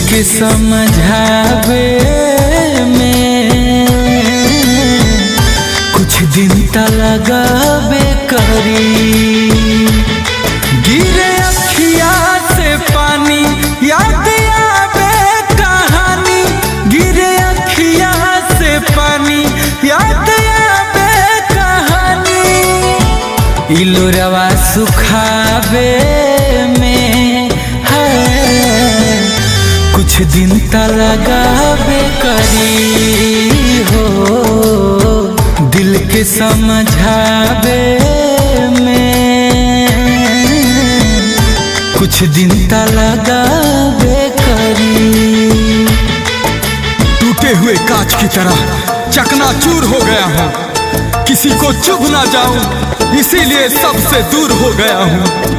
के समझावे में कुछ दिन त लगावे करी। गिरे अखिया से पानी याद आवे कहानी, गिरे अखिया से पानी याद आवे कहानी। इलोरवा सुखावे में है कुछ दिन त लगावे करी हो। दिल के समझावे में कुछ दिन त लगावे करी। टूटे हुए कांच की तरह चकनाचूर हो गया हूँ, किसी को चुभ ना जाऊं इसीलिए सबसे दूर हो गया हूँ।